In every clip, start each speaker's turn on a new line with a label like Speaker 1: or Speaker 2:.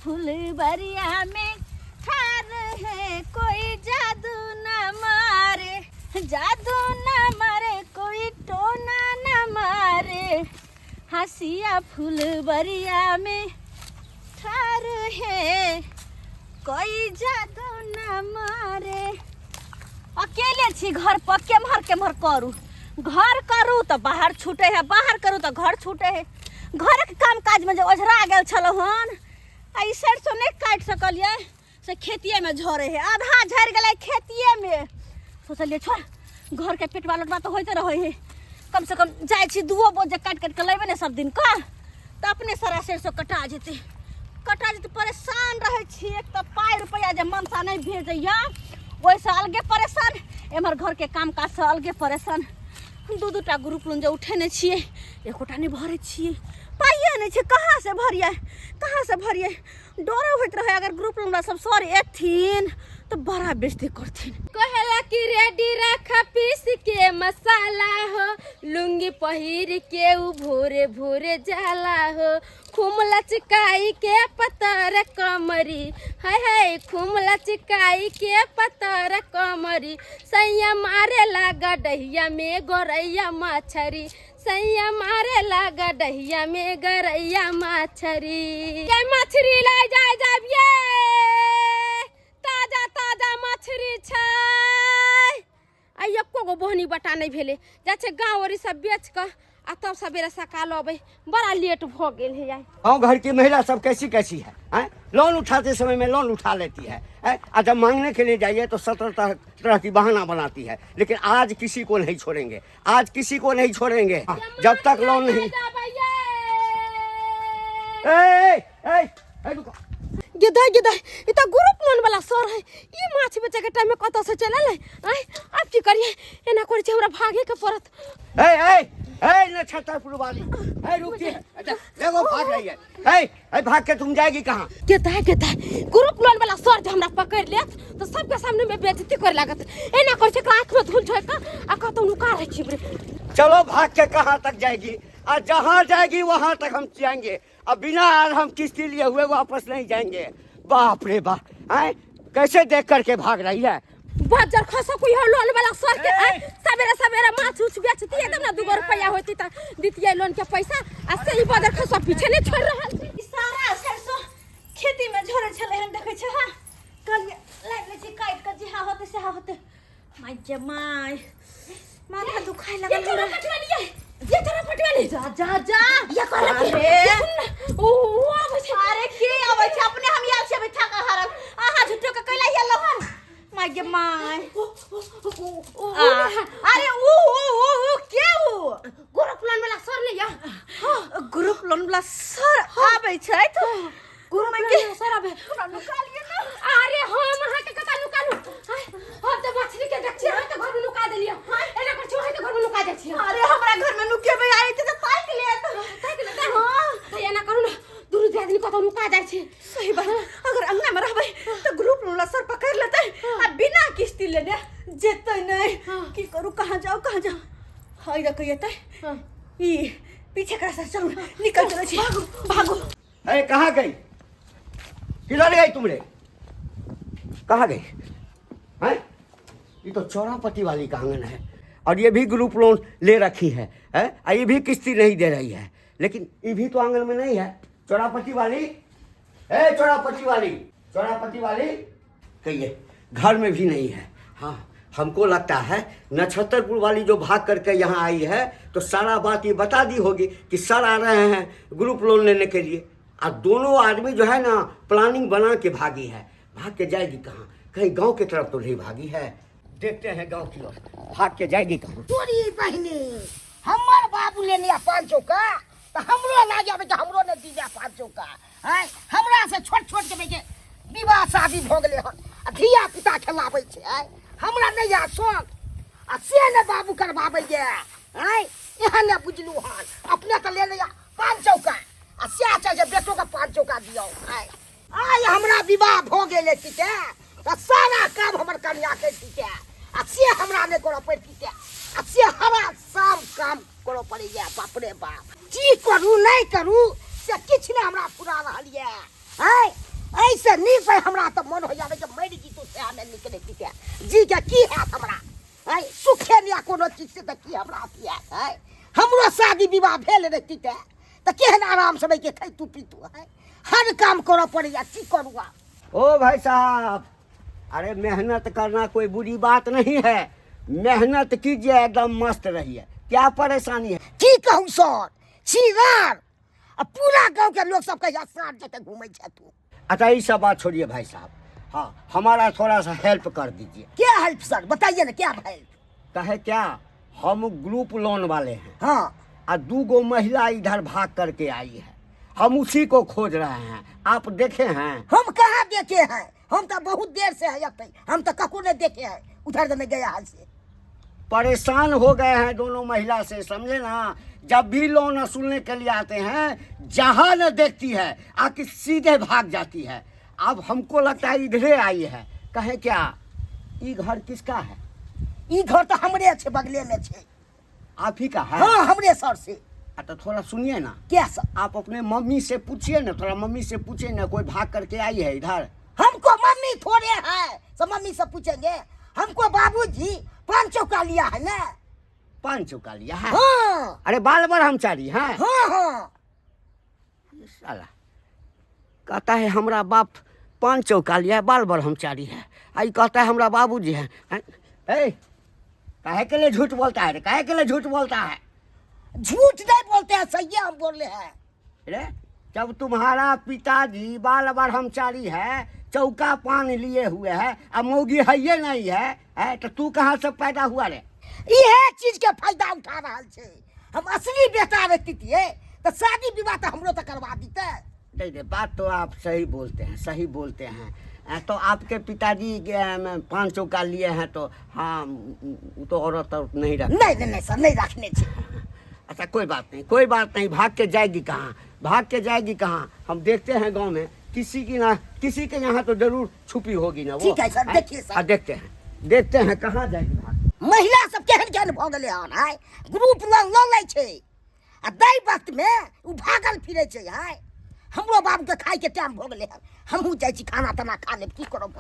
Speaker 1: फुलबरिया में ठार है, कोई जादू न मारे, जादू न मारे, कोई टोना न मारे। हंसिया फुलबरिया में ठार है, कोई जादू न मारे। अकेले छी घर पर, केम्हर केम्हर करू? घर करू तऽ बाहर छूटे है, बाहर करू तऽ घर छूटे है। घरक काम काजमे जे ओझरा गेल छलहुँ हन, आ ई सरसो नहि काटि सकलियै, से खेतिएमे झरे है, आधा झरि गेलै खेतिएमे। सोचलियै छोड़, घरके पेटवा लोटवा तऽ होइते रहै है, कमसँ कम जाइ छी दुओ बोझ जे काटि काटि कऽ लेबै ने सब दिन कऽ, तऽ अपने सारा सरसो कटा जेतै, कटा जेतै। परेशान रहै छी। एक तऽ पाइ रुपैआ जे मनसा नहि भेजैया, ओहिसँ अलगे परेशान, एम्हर घरके काम काजसँ अलगे परेशान। दू दू टा ग्रुप लोन जे उठेने छियै, एकोटा नहि भरै छियै। पाइए नहि छै, कहाँसँ भरियै, कहाँसँ भरियै? डरो होइत रहै, अगर ग्रुप लोन सब सर एथिन तऽ बड़ा बेइज्जती करथिन।
Speaker 2: कहेला कि रेडी रख पीस के मसाला हो, लुंगी पहिर के उ भोरे भोरे जाला हो। खुम लचकाई के पतर कमरी, हाय हाय, खुम लचकाई के पतर कमरी। सैया मारे लागा डहिया में गोरैया मछरी, सैया मारे लागा डहिया में गरैया मछरी। ये मछरी ले जाय जाबिये, ताजा ताजा मछरी छै। आ एको गो बोहनी बटा नहि भेलै। जाइ छै गाँव ओरी सब बेच कऽ आ तब सवेरे सकाल अबै, बड़ा लेट भऽ गेल है आइ।
Speaker 3: गाँव घर की महिला सब कैसी कैसी है, हैं? लोन उठाते समय में लोन उठा लेती है, हैं? और जब मांगने के लिए जाइए तो 17 तरह तरह की बहाना बनाती है। लेकिन आज किसी को नहीं छोड़ेंगे, आज किसी को नहीं छोड़ेंगे जब तक लोन नहीं। ए, ए, ए, ए, रुको।
Speaker 2: गिदा गिदा, ई तऽ ग्रुप लोन वाला सर है। ई माछ बेचे के टाइम में कतऽ से चलि एलै? आँय, आब की करियै? एना करै छै, हमरा भागे के पड़त।
Speaker 3: ए ए ए, नक्षत्रपुर वाली, ए रुकिए। अच्छा, देखो भाग रही है। ए ए, भाग के तुम जाएगी कहाँ?
Speaker 2: गेदा गेदा, ग्रुप लोन वाला सर जे हमरा पकड़ि लेत तऽ सबके सामने में बेइज्जती करे लागत। एना करै छै, आँख में धूल झोंकि कऽ आ कतौ नुका रहै छी रे।
Speaker 3: चलो, भाग के कहाँ तक जाएगी? और जहाँ जाएगी वहाँ तक हम जाएंगे। अब बिना आज हम किस्ती लिए हुए वापस नहीं जाएंगे। बाप रे बाप, आए कैसे देख करके भाग रही है?
Speaker 2: बज्जर खसो कोई हो लोन वाला सर के।
Speaker 3: ए!
Speaker 2: आँय, सवेरे सवेरे माछ उछ बेचतियै तब ने दूगो रुपैआ होती तऽ दितियै लोन के पैसा, आ से ई बज्जर खसो पीछे नहि छोड़ि रहल छै।
Speaker 1: ई सारा सरसो खेती में झोरे छलै हन, देखै छै? हाँ, कहलियै लाबि लै छी काटि कऽ, जेहा होतै सेहा होतै। My गे my, माथा दुखाय
Speaker 2: ये
Speaker 1: लगल
Speaker 2: तोरा
Speaker 1: हमरा।
Speaker 2: पटवा लियै, ये तोरा पटवा लियै।
Speaker 1: जा जा जा।
Speaker 2: ये कहलक कि-
Speaker 1: अरे।
Speaker 2: ये सुन ना, उ उ आबै छै।
Speaker 1: अरे के अबै छै? अपने हम आयल छियै थाकल हारल, अहाँ झूठो के कैला आयल हन? My गे my.
Speaker 2: उ उ उ उ
Speaker 1: आ, अरे उ उ उ उ के उ?
Speaker 2: ग्रुप लोन वाला सर नहीं या?
Speaker 1: हाँ, ग्रुप लोन वाला सर आबै छै तो
Speaker 2: ग्रुप लोन वाला सर आबै।
Speaker 1: हमरा नुका लिअ ने।
Speaker 2: अरे हम अहाँके कतऽ नुकालू? आँय, हम तऽ मछली के देख छियै, अहाँ तऽ घर में नुका देलियै। एना कर छियै, अहाँ तऽ घर में नुका जाइ छियै।
Speaker 1: अरे हमरा घर में नुकेबै आई तऽ ताकि लेत।
Speaker 2: ताकि लेत?
Speaker 1: हाँ।
Speaker 2: तऽ एना करू ने, दुनू दियादनी कतौ नुका जाइ छी।
Speaker 1: सही बात, अगर अंगना में रहबै तऽ ग्रुप लोन वाला सर पकड़ लेतै आ बिना किस्ती लेने जेतै नहि।
Speaker 2: हाँ।
Speaker 1: की करू, कहाँ जाऊ, कहाँ जाऊ? हाय देखै एतै।
Speaker 2: हाँ।
Speaker 1: ई पीछे के रास्ता से चलू, निकल चलै छी। भागू भागू।
Speaker 3: ए कहाँ गई? किधर गई तुमरे? कहाँ गई हैं? ये तो चौरापति वाली का आंगन है और ये भी ग्रुप लोन ले रखी है, हैं? और ये भी किस्ती नहीं दे रही है, लेकिन ये भी तो आंगन में नहीं है। चौरापति वाली, ए चौरापति वाली, चौरापति वाली, कहिए घर में भी नहीं है। हाँ, हमको लगता है नक्षत्रपुर वाली जो भाग करके यहाँ आई है तो सारा बात ये बता दी होगी कि सर आ रहे हैं ग्रुप लोन लेने के लिए, और दोनों आदमी जो है ना प्लानिंग बना के भागी है। भाग के जाएगी कहाँ? कहीं गांव के तरफ तो नहीं भागी है? देखते हैं गांव की ओर भाग के जाएगी कहाँ।
Speaker 4: तोरी बहिनी, हमर बाबू लेने आ 500 का तऽ हमरो लाज आबै छै, हमरो नहि दीजा 500 का। आँय, हमरा से छोट छोट के बेटे विवाह शादी भऽ गेलै हन आ धिया पुता खेलाबै छै। आँय, हमरा नहि या शौक आ से नहि बाबू करबाबै ये। आँय, एहन नहि बुझलू हन, अपने तऽ लेने आ 500 का आ से छै जे बेटो के 500 का दियौ। आँय आइ हमरा विवाह भऽ गेलै ठीके, तऽ सारा काम हमर कनिया के ठीके आ से हमरा नहि करऽ पड़ि ठीके, आ से हरा शाम काम करऽ पड़ैया। बाप रे बाप, की करू नहि करू से किछु नहि हमरा फुरा रहल यऽ। आँय, एहिसँ नीक है हमरा तऽ मन हो जावे जे मरि जीतू सएह नहि नीक नहि जीते जी के की हैत हमरा आँय सुखे नहि कोनो चीज से तऽ की हमरा अथी हैत आँय हमरो शादी विवाह भेल रहिती तऽ तऽ केहन आराम से रहिके खैतू पीतू आँय हर काम करऽ पड़ैया की करू आब
Speaker 3: ओ भाई साहब, अरे मेहनत करना कोई बुरी बात नहीं है, मेहनत कीजिए एकदम मस्त रहिए, क्या परेशानी है।
Speaker 4: की कहूँ सर, छिनार आ पूरा गांव के लोग सब कहिया साँझ जते घूमै छै तू।
Speaker 3: अच्छा ये सब बात छोड़िए भाई साहब, हाँ हमारा थोड़ा सा हेल्प कर दीजिए।
Speaker 4: क्या हेल्प सर, बताइए ना क्या हेल्प?
Speaker 3: कहे क्या, हम ग्रुप लोन वाले हैं।
Speaker 4: हाँ।
Speaker 3: आ दू गो महिला इधर भाग करके आई है, हम उसी को खोज रहे हैं, आप देखे हैं?
Speaker 4: हम कहाँ देखे हैं, हम तो बहुत देर से है अब, हम तो ककू नहीं देखे हैं, उधर में गया है से।
Speaker 3: परेशान हो गए हैं दोनों महिला से, समझे ना। जब भी लोन वसूलने के लिए आते हैं, जहाँ न देखती है आके सीधे भाग जाती है। अब हमको लगता है इधरे आई है। कहे क्या, ई घर किसका है?
Speaker 4: ई घर तो हमरे छे, बगले में छे।
Speaker 3: आप ही का है?
Speaker 4: हाँ हमरे सर से।
Speaker 3: तो थोड़ा सुनिए ना।
Speaker 4: क्या सर?
Speaker 3: आप अपने मम्मी से पूछिए ना, थोड़ा मम्मी से पूछिए ना, कोई भाग करके आई है इधर?
Speaker 4: हमको मम्मी थोड़े है तो मम्मी से पूछेंगे, हमको बाबूजी 5 चौका लिया है ना।
Speaker 3: 5 चौका लिया है?
Speaker 4: हाँ।
Speaker 3: अरे बाल ब्रह्मचारी है?
Speaker 4: हाँ हाँ।
Speaker 3: साला कहता है हमरा बाप 5 चौका लिया है, बाल ब्रह्मचारी है, आई कहता है हमरा बाबूजी है। ए, काहे के लिए झूठ बोलता है रे, काहे के लिए झूठ बोलता है?
Speaker 4: झूठ नहीं बोलते हैं, सही हम बोल रहे हैं।
Speaker 3: अरे जब तुम्हारा पिताजी बाल ब्रह्मचारी है, चौका पान लिए हुए है, अब मौगी है ये नहीं है, है तो तू कहाँ से पैदा हुआ रे?
Speaker 4: इहे चीज के फायदा उठा रहा छे। हम असली बेटा रहती थी तो शादी विवाह तो हमरो तो करवा दीते।
Speaker 3: नहीं नहीं, बात तो आप सही बोलते हैं, सही बोलते हैं। तो आपके पिताजी 5 चौका लिए हैं तो हाँ वो तो औरत और नहीं रख।
Speaker 4: नहीं नहीं नहीं सर, नहीं रखने छे।
Speaker 3: अच्छा कोई बात नहीं, कोई बात नहीं, भाग के जाएगी कहाँ, भाग के जाएगी कहाँ, हम देखते हैं गांव में किसी की ना किसी के यहाँ तो जरूर छुपी होगी ना वो।
Speaker 4: ठीक है सर, देखिए सर।
Speaker 3: हाँ, देखते हैं, देखते हैं कहाँ जाएगी भाग।
Speaker 4: महिला सब केहन केहन भऽ गेलै हन, आय ग्रुप लोन लऽ लै छै आ दै वक्त में उ भागल फिरै छै। आय हमरो बाबू के खाय के टाइम भऽ गेलै हन, हमहूँ जाइ छी खाना ताना खा लेब, की करब।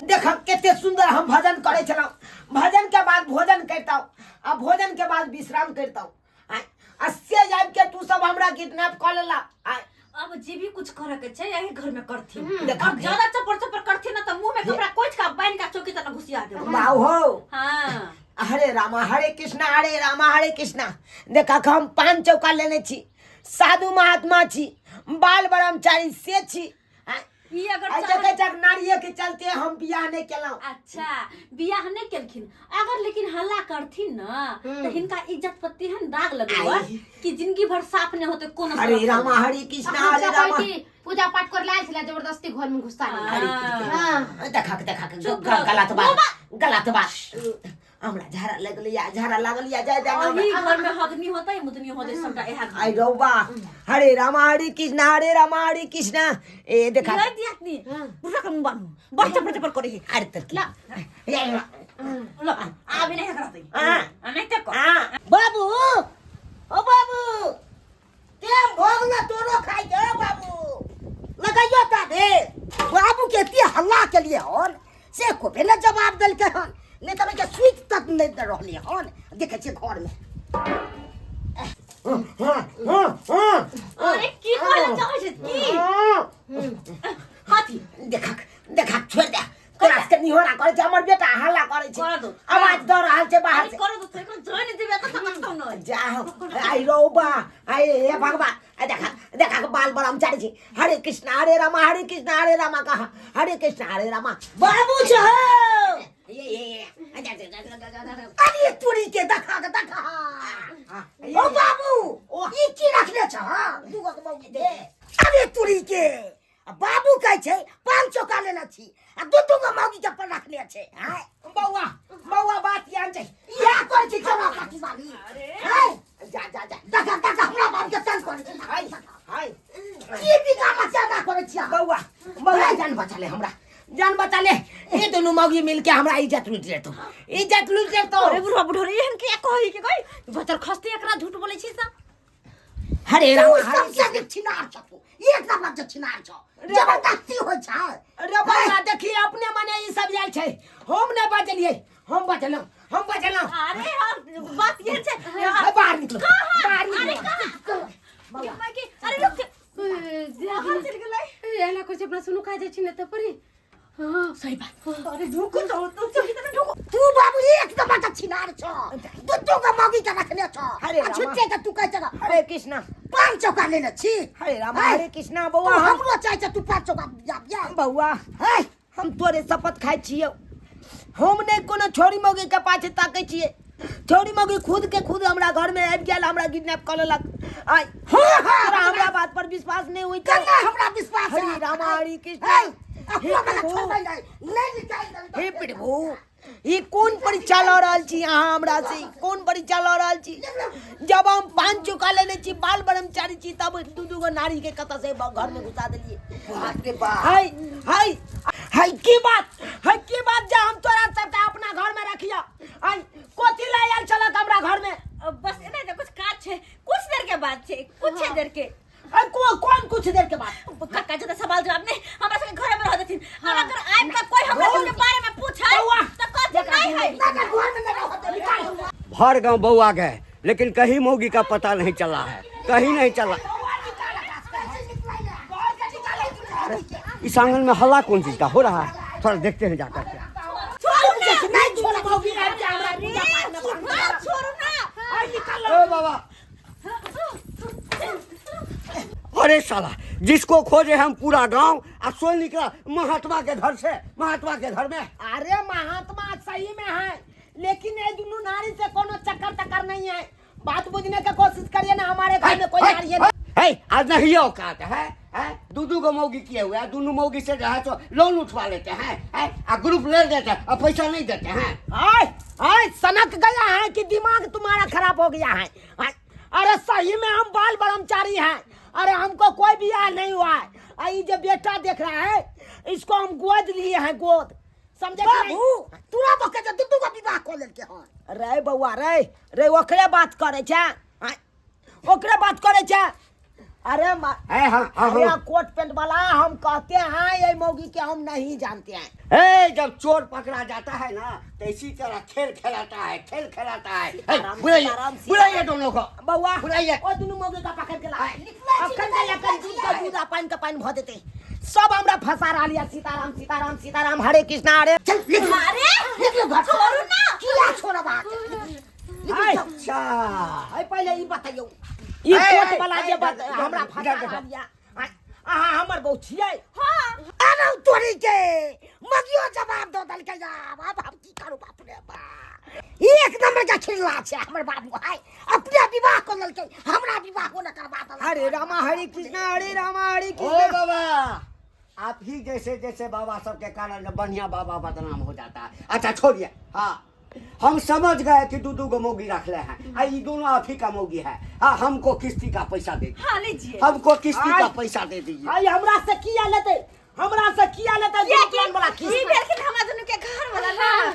Speaker 5: देख कते सुंदर हम भजन करै छलहुँ, भजन के बाद भोजन करितहुँ आ भोजन के बाद विश्राम करितहुँ। आ से आबि के तू सब हमरा किडनैप कऽ लेला।
Speaker 1: अब जे भी कुछ करे के छै यही घर में करथिन।
Speaker 5: देख,
Speaker 1: और ज्यादा चपर चपर करथिन ना तो मुंह में कपड़ा कोच का बांध के चौकी तक घुसिया देब।
Speaker 5: बाऊ हो।
Speaker 1: हाँ।
Speaker 5: हरे रामा हरे कृष्णा हरे रामा हरे कृष्णा। देख हम 5 चौका लेने छी, साधु महात्मा छी, बाल ब्रह्मचारी से छी।
Speaker 1: ई अगर
Speaker 5: आइ
Speaker 1: चावल
Speaker 5: देखै छक नारिये के चलते हम बियाह नहि केलहुँ।
Speaker 1: अच्छा बियाह नहि केलखिन, अगर लेकिन हल्ला करथिन ना तो हिनका इज्जत पर तेहन दाग लगेबा
Speaker 5: आई।
Speaker 1: कि जिंदगी भर साफ नहि होते कोनो
Speaker 5: हरे
Speaker 1: तरह।
Speaker 5: रामा हरे कृष्णा
Speaker 2: अखन
Speaker 5: हरे
Speaker 2: सब
Speaker 5: रामा।
Speaker 2: कहै छी, पूजा पाठ कर लायल छलै जबरदस्ती घर में घुसा लेलक।
Speaker 1: हाँ।
Speaker 2: हाँ।
Speaker 5: देखा के, देखा के,
Speaker 1: चुप रहो।
Speaker 5: गलत बात, गलत बात। हमरा झाड़ा लगल या, झाड़ा लागल या, जाय दे हमरा।
Speaker 1: ओही घर में हगनी होतै, मुतनी होतै, सबटा इएह घर।
Speaker 5: आई रौबा, हरे रामा हरे कृष्णा हरे रामा हरे कृष्णा। ए देखा।
Speaker 1: लय दिया नी। बुढ़ा के मुंह बान्हू। बड़ चपर चपर करै है।
Speaker 5: अरे तर की।
Speaker 1: ला।
Speaker 5: ए, ला।
Speaker 1: ला, आबे नहीं करतै।
Speaker 5: हाँ।
Speaker 1: आ, नहीं ते कर।
Speaker 5: हाँ। बाबू, ओ बाबू, तेम भोग ना तोरो खाइ के, ओ बाबू।
Speaker 4: लगाइयो ता दे। बाबू के एते हल्ला के लिए हन, से कोबे ने जवाब देलकै हन। नहीं तो के स्विच तक नहीं दे रहली हन, देखै छियै घर में।
Speaker 1: अरे की कहै चाहै छै की? कथी?
Speaker 5: देखक, देखक, छोड़ दे। तोरा सबके निहोरा करै छै, हमर बेटा हल्ला करै छै।
Speaker 1: कर दो।
Speaker 5: आवाज दऽ रहल छै बाहर
Speaker 1: अरे
Speaker 5: से।
Speaker 1: कर दो, तोरा जान देबे तऽ तक नहि।
Speaker 5: जा हो, आई रौबा, आई हे भगवान, आ देखा, देखा के बाल ब्रह्मचारी छी। हरे कृष्णा हरे रामा हरे कृष्णा हरे रामा कहा, हरे कृष्णा हरे रामा।
Speaker 4: बाबू छौ।
Speaker 5: ये, ये, ये। आ, जा, जा, जा, जा, जा, जा, जा।
Speaker 4: अरे तोरी के देखा के देखा। ओ बाबू, ई की रखने छ? हाँ,
Speaker 5: दूगो के मौगी दे।
Speaker 4: अरे तोरी के। आ बाबू कहै छै 5 चौका लेने छी आ दू दू गो मौगी के पर रखने छै। हाँ।
Speaker 5: बौआ, बौआ बात यान छै।
Speaker 4: इएह करै छै चौरा पाटी वाली।
Speaker 5: अरे।
Speaker 4: हाँ।
Speaker 5: जा, जा, जा।
Speaker 4: देखा, देखा, हमरा बाबू के तंग करै छै।
Speaker 5: हाय, हाय।
Speaker 4: की बिगा बच्चा करै छियै?
Speaker 5: बौआ, बौआ जान बचा ले हमरा, जान बचा ले। ये दोनों मौगी मिलके हमरा इज्जत लूट लेतो, इज्जत लूट लेतो।
Speaker 1: अरे बुढ़वा बुढ़ोरी एहन किया कहै के गई? बचल खस्ते एकरा झूठ बोलै छी सब।
Speaker 5: हरे राम
Speaker 4: तू
Speaker 5: हरे
Speaker 4: सबसे नीक छिनार छ तू एक नंबर के छिनार छ जबरदस्ती होइ छै
Speaker 5: रे बौआ देखिए अपने मने ई सब आयल छै हम नहि बजलियै हम बजलहुँ हम बजलहुँ
Speaker 1: अरे हम बात ये छै
Speaker 5: अरे बाहर निकलो
Speaker 1: कहाँ?
Speaker 5: बाहर
Speaker 1: अरे
Speaker 5: निकलो
Speaker 1: कहाँ? माय के अरे रुक बाहर चल गेलै
Speaker 2: एना कहै छै अपना सुनू खा जाइ छी ने तऽ परी हाँ
Speaker 1: सही बात अरे ढुको तो तुम सब इतना ढुको
Speaker 4: तू बाबू एक नंबर के छिनार छ दू दू गो मौगी के रखने छ
Speaker 5: अरे
Speaker 4: आ
Speaker 5: रामा।
Speaker 4: छुट्टे के तू कहै छ
Speaker 5: हरे कृष्णा
Speaker 4: पाँच चौका लेने छी
Speaker 5: हरे राम
Speaker 4: है?
Speaker 5: हरे कृष्णा
Speaker 4: तू
Speaker 5: बौआ हम
Speaker 4: हमरो चाहै छ तू पाँच चौका जा जा
Speaker 5: बौआ
Speaker 4: है
Speaker 5: हम तोरे शपथ खाइ छियौ हम नहि कोनो छोरी मौगी के पाछे ताकै छियै छोरी मौगी खुद के खुद हमरा घर में आबि गेल हमरा किडनैप कऽ लेलक आइ
Speaker 4: हाँ, हाँ,
Speaker 5: तोरा हमरा बात पर विश्वास नहि होइ
Speaker 4: केना हमरा विश्वास
Speaker 5: हरे
Speaker 4: है?
Speaker 5: रामा हरे कृष्ण
Speaker 4: है, अपनो
Speaker 5: हे
Speaker 4: वाला
Speaker 5: प्रभु।
Speaker 4: छोड़बै नहि नहि निकालि देबै
Speaker 5: हे प्रभु ई कोन परीक्षा लऽ रहल छी अहाँ हमरा से कोन परीक्षा लऽ रहल छी जब हम पान चुका लेने छी बाल ब्रह्मचारी छी तब दू दू गो नारी के कतऽ से घर में घुसा देलियै
Speaker 4: बाप रे बाप
Speaker 5: हाय हाय हाय की बात हाय की बात जे हम तोरा सबके अपना घर में रखिया आय कोथी ले आयल छलक हमरा घर में
Speaker 1: अब बस एना तऽ कुछ काज छै कुछ देर के बाद छै कुछ देर के
Speaker 5: अरे कौन कुछ देर के बाद
Speaker 1: काका जी सवाल जवाब नहीं हमरा सबके घर में रह देथिन और अगर आइब का कोई हमरा सबके बारे में पूछे
Speaker 5: बौआ,
Speaker 1: तो कहथिन नहीं है
Speaker 4: ना ना घर में नहीं रहत निकाल
Speaker 3: भर गांव बउआ गए लेकिन कहीं मौगी का पता नहीं चला है कहीं नहीं चला। इस आंगन में हल्ला कौन चीज का हो रहा है, थोड़ा देखते हैं जाकर के।
Speaker 5: नहीं छोड़ मौगी आबि के हमरा पूजा पाठ में भाग
Speaker 1: हाँ, छोड़ू ना
Speaker 5: आइ निकाल
Speaker 3: ए बाबा, अरे साला जिसको खोजे हम पूरा गांव आ सोल निकला महात्मा के घर से, महात्मा के घर में।
Speaker 5: अरे महात्मा सही में है, लेकिन ये दोनों नारी से कोनो चक्कर तक्कर नहीं है। बात बुझने का कोशिश करिए ना, हमारे घर में कोई नारी है नहीं।
Speaker 3: है, आज नहीं औकात है, है? दू दू गो मौगी किए हुए हैं, दोनों मौगी से जो है तो लोन उठवा लेते हैं, है? आ ग्रुप ले देते हैं और पैसा नहीं देते हैं।
Speaker 5: आय आय सनक गया है कि दिमाग तुम्हारा खराब हो गया है। आय, अरे सही में हम बाल ब्रह्मचारी हैं, अरे हमको कोई बियाह नहीं हुआ है। आ ये जो बेटा देख रहा है इसको हम गोद लिए हैं, गोद, समझे कि नहीं?
Speaker 4: बाबू तोरा बके जे दू दू गो विवाह कऽ लेलकै हन।
Speaker 5: रे बौआ रे रे ओकरे बात करे छै, आय, ओकरे बात करे छै। अरे
Speaker 3: है, हाँ, हाँ,
Speaker 5: अरे
Speaker 3: हाँ।
Speaker 5: कोट पेंट वाला हम कहते हैं ये मौगी के हम नहीं जानते हैं।
Speaker 3: ए, जब चोर पकड़ा जाता है ना तो इसी तरह खेल खेलाता है, खेल खेलाता है। ए,
Speaker 5: सीताराम,
Speaker 3: बुलाइए,
Speaker 5: सीताराम,
Speaker 3: बुलाइए दोनों को।
Speaker 5: बौआ,
Speaker 3: बुलाइए।
Speaker 5: ओ दोनों मौगी का पकड़ के ला।
Speaker 4: निकलै छी,
Speaker 5: अखन के
Speaker 4: निकलै
Speaker 5: अखन
Speaker 4: छी,
Speaker 5: दूध का दूध आ पानि का पानि भऽ जेतै। सब हमरा फंसा रहल या। सीताराम सीताराम सीताराम हरे कृष्णा हरे।
Speaker 4: चल, निकलो।
Speaker 1: अरे,
Speaker 4: निकलो घर से।
Speaker 1: छोड़ू ना।
Speaker 4: किया छोड़ब अहाँके?
Speaker 5: हाय।
Speaker 3: अच्छा।
Speaker 5: हाय, पहिले ई बतैयौ, ई
Speaker 3: ए,
Speaker 5: कोट
Speaker 3: ए,
Speaker 5: वाला
Speaker 3: ए,
Speaker 5: जे बात
Speaker 3: इधर,
Speaker 5: हमरा
Speaker 3: इधर,
Speaker 5: फंसा
Speaker 3: इधर देखो।
Speaker 5: रहल या। हाय, अहाँ हमर बहू छियै?
Speaker 1: हाँ।
Speaker 4: अरे तोरी के मगियो जवाब दऽ देलकै। आब आब हम की करू? बाप रे बाप, एक नंबर के खिल्ला छै हमर बाबू। हाय, अपने विवाह कऽ लेलकै, हमरा विवाह हो न करबा देलकै।
Speaker 5: हरे रामा हरे कृष्णा हरे रामा हरे
Speaker 3: ओ
Speaker 5: कृष्णा।
Speaker 3: बाबा, आप ही जैसे जैसे बाबा सबके कारण बढ़िया बाबा बदनाम हो जाता है। अच्छा छोड़िए, हाँ हम समझ गए कि दू दू गो मौगी रख ले हैं, आ ये दोनों आप ही का मौगी है। हाँ, हमको किस्ती का पैसा दे दीजिए।
Speaker 1: हाँ, लीजिए।
Speaker 3: हमको किस्ती का
Speaker 5: आय।
Speaker 3: पैसा दे दीजिए।
Speaker 5: आय, हमरा से किया लेतै, हमरा से किया लेतै?
Speaker 1: किया
Speaker 5: दू प्लान वाला
Speaker 1: कि
Speaker 5: किस्त।
Speaker 1: ई भेलखिन हमरा दुनू के घर वाला ना।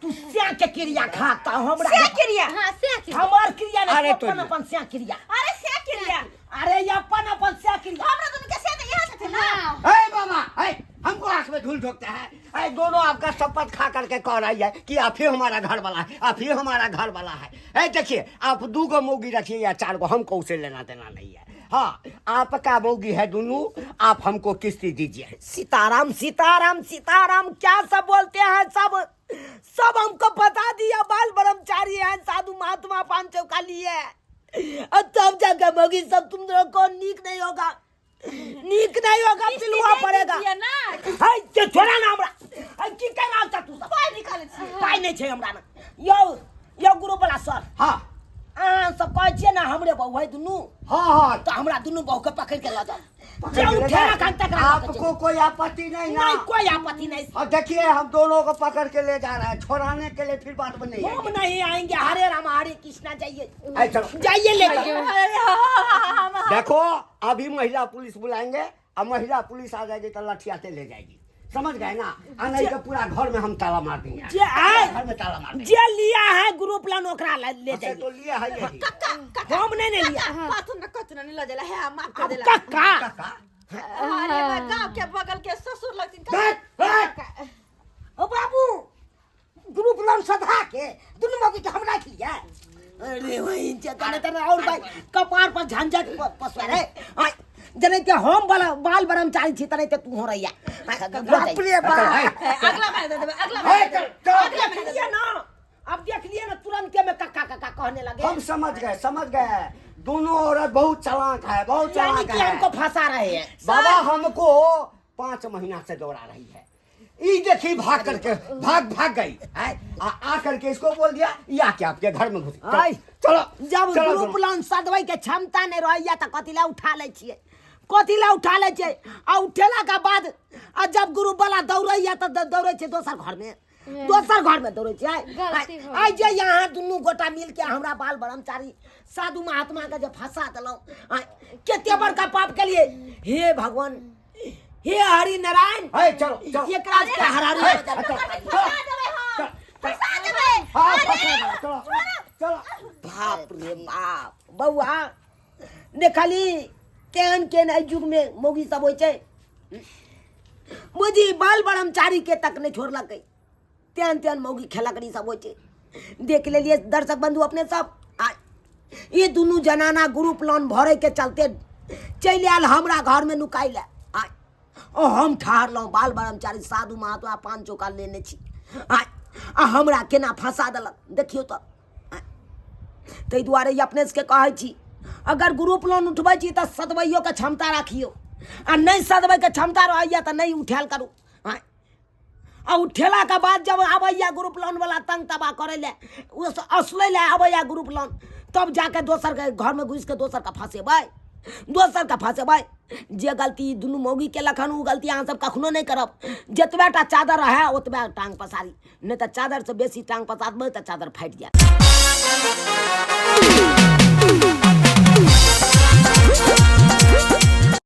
Speaker 5: तू स्या के क्रिया खाता हमरा।
Speaker 1: से क्रिया।
Speaker 2: हाँ, से क्रिया।
Speaker 5: हमर क्रिया नहीं,
Speaker 3: अरे
Speaker 5: अपन
Speaker 3: तो
Speaker 5: अपन स्या क्रिया।
Speaker 1: अरे से क्रिया।
Speaker 5: अरे ये अपन अपन स्या क्रिया।
Speaker 1: हमरा दुनू के से तऽ यहाँ छथिन ना।
Speaker 2: हाँ।
Speaker 3: ए बाबा, ए, हमको आंख में धूल झोंकता है। ए, दोनों आपका शपथ खा करके कह रही है कि आप ही हमारा घर वाला है, आप ही हमारा घर वाला है। ए देखिए, आप दू गो मौगी रखिए या चार गो, हमको उसे लेना देना नहीं है। हाँ, आपका मौगी है दोनों, आप हमको किस्ती दीजिए।
Speaker 5: सीताराम सीताराम सीताराम, क्या सब बोलते हैं, सब सब हमको बता दिया। बाल ब्रह्मचारी हैं, साधु महात्मा पान चौका लिए, और तब जाकर मौगी सब तुम लोग को नीक नहीं होगा, नीक नहीं होगा,
Speaker 1: किस्ती
Speaker 5: पिलुआ
Speaker 1: दे
Speaker 5: पड़ेगा।
Speaker 1: दीजिए ना।
Speaker 5: हाय, जे छोड़ा ना हमरा। हाय, की कह रहल छह तू सब?
Speaker 1: पाइ निकालै छी।
Speaker 5: पाइ नहि छै हमरा ना। यौ यौ गुरु वाला सर।
Speaker 3: हाँ।
Speaker 5: अहाँ सब कहै छियै ने हमरे बहू है दुनू।
Speaker 3: हाँ, हाँ।
Speaker 5: तऽ हमरा दुनू बहू के पकड़ के लऽ जाउ।
Speaker 3: पकड़
Speaker 5: जे
Speaker 3: के ले
Speaker 5: उठे
Speaker 3: जाए।
Speaker 5: अखन तक राखऽ के
Speaker 3: आपको
Speaker 5: छै।
Speaker 3: कोई आपत्ति नहीं ना?
Speaker 5: नहीं, कोई आपत्ति नहीं।
Speaker 3: और देखिए, हम दोनों को पकड़ के ले जा रहे हैं छोड़ाने के लिए, फिर बात में नहीं
Speaker 5: हम
Speaker 3: आएंगे।
Speaker 5: नहीं आएंगे। हरे राम हरे कृष्णा, जाइए।
Speaker 3: ऐ, चलो।
Speaker 5: जाइए लेकर।
Speaker 1: अरे, हाँ, हाँ, हाँ, हाँ, हाँ।
Speaker 3: देखो, अभी महिला पुलिस बुलाएंगे, अब महिला पुलिस आ जाएगी तो लठियाते ले जाएगी। समझ गए ना? आ नहीं तो पूरा घर में हम ताला मार देंगे।
Speaker 5: जे आए
Speaker 3: घर में ताला मार देंगे।
Speaker 5: जे लिया है ग्रुप लोन ओकरा ले ले
Speaker 3: अच्छा,
Speaker 5: जाइए।
Speaker 3: तो लिया है यही।
Speaker 1: कक्का
Speaker 5: हम नहीं नहीं लिया।
Speaker 1: कथु न कथु न ल जाला हे, माफ कर
Speaker 5: अब
Speaker 1: देला।
Speaker 5: कक्का
Speaker 3: काका
Speaker 1: अरे बा, गांव के बगल के ससुर लगथिन।
Speaker 3: बैठ, बैठ।
Speaker 4: ओ बाबू, ग्रुप लोन सधा के दुनू मौगी के हम राखि लिया।
Speaker 5: अरे वही जगह तने और भाई कपार पर झंझट पसवा रे। आय, जने के हम वाला बाल ब्रह्मचारी छी तने ते तू हो रहिया।
Speaker 4: बाप रे बाप।
Speaker 1: अगला महीना दे देबै, अगला महीना
Speaker 3: ए,
Speaker 1: दे देबै।
Speaker 3: चल, चल।
Speaker 1: अगला
Speaker 5: देख
Speaker 1: महीना दे
Speaker 5: लिए ना, अब देख लिए ना, तुरंत के में कक्का कक्का कहने लगे।
Speaker 3: हम समझ गए, समझ गए, दोनों औरत बहुत चालाक है, बहुत
Speaker 5: यानी
Speaker 3: चालाक
Speaker 5: कि
Speaker 3: है।
Speaker 5: हमको फंसा रहे हैं।
Speaker 3: बाबा हमको 5 महीना से दौड़ा रही है। ई देखी भाग करके भाग भाग गई है, आ करके इसको बोल दिया, ये आके आपके घर में घुस। चलो,
Speaker 5: आय।
Speaker 3: चलो
Speaker 5: जब
Speaker 3: चलो,
Speaker 5: ग्रुप
Speaker 3: चलो।
Speaker 5: लोन सदबै के क्षमता नहीं रहैया तऽ कथी लए उठा लै छियै, कथी लए उठा लै छियै? आ उठेला के बाद आ जब ग्रुप वाला दौड़ैया तऽ दौड़ै छै दोसर घर में, दोसर घर में दौड़ै छै। आइ
Speaker 2: गलती भऽ
Speaker 5: आइ जे यहाँ दुनू गोटा मिल के हमरा बाल ब्रह्मचारी साधु महात्मा के जे फंसा देलहुँ, आइ कते बड़का पाप केलियै। हे भगवान, हे हरि नारायण।
Speaker 3: हे, चलो, चलो।
Speaker 5: एकरा के हरारी
Speaker 3: हे,
Speaker 5: हो जाए।
Speaker 3: चलो,
Speaker 1: फंसा देबै हम, फंसा देबै।
Speaker 3: हाँ, फंसा देबै, चलो, चलो।
Speaker 5: बाप रे बाप, बौआ देखली केहन केहन एहि युग में मौगी सब होइ छै। बुझी बाल ब्रह्मचारी के तक नहि छोड़लकै, तेहन तेहन मौगी खेलकड़ी सब होइ छै। देख लेलियै दर्शक बंधु अपने सब, आ ई दुनू जनाना ग्रुप लोन भरे के चलते चलि आयल हमरा घर में नुकाइ लए। आ ओ हम ठहरलहुँ, बाल ब्रह्मचारी साधु महात्मा पान चौका लेने छी, आ आ हमरा केना फंसा देलक देखियौ तऽ। ताहि दुआरे ई अपने सबके कहै छी, अगर ग्रुप लोन उठबै छी तऽ सदबैयोके क्षमता राखियौ, आ नहि सदबैके क्षमता रहैए तऽ नहि उठायल करू। आँय, आ उठेलाके बाद जब आबैए ग्रुप लोनवला तंग तबाह करै लए, ओ असलै लए आबैए ग्रुप लोन, तब जाके दोसरके घरमे घुसिके दोसरके फँसेबै, दोसरके फँसेबै। जे गलती दुनू मौगी केलक हन ओ गलती अहाँ सब कखनो नहि करब। जतबे टा चादर रहए ओतबे टाँग पसारी, नहि तऽ चादरसँ बेसी टाँग पसारबै तऽ चादर फाटि जायत।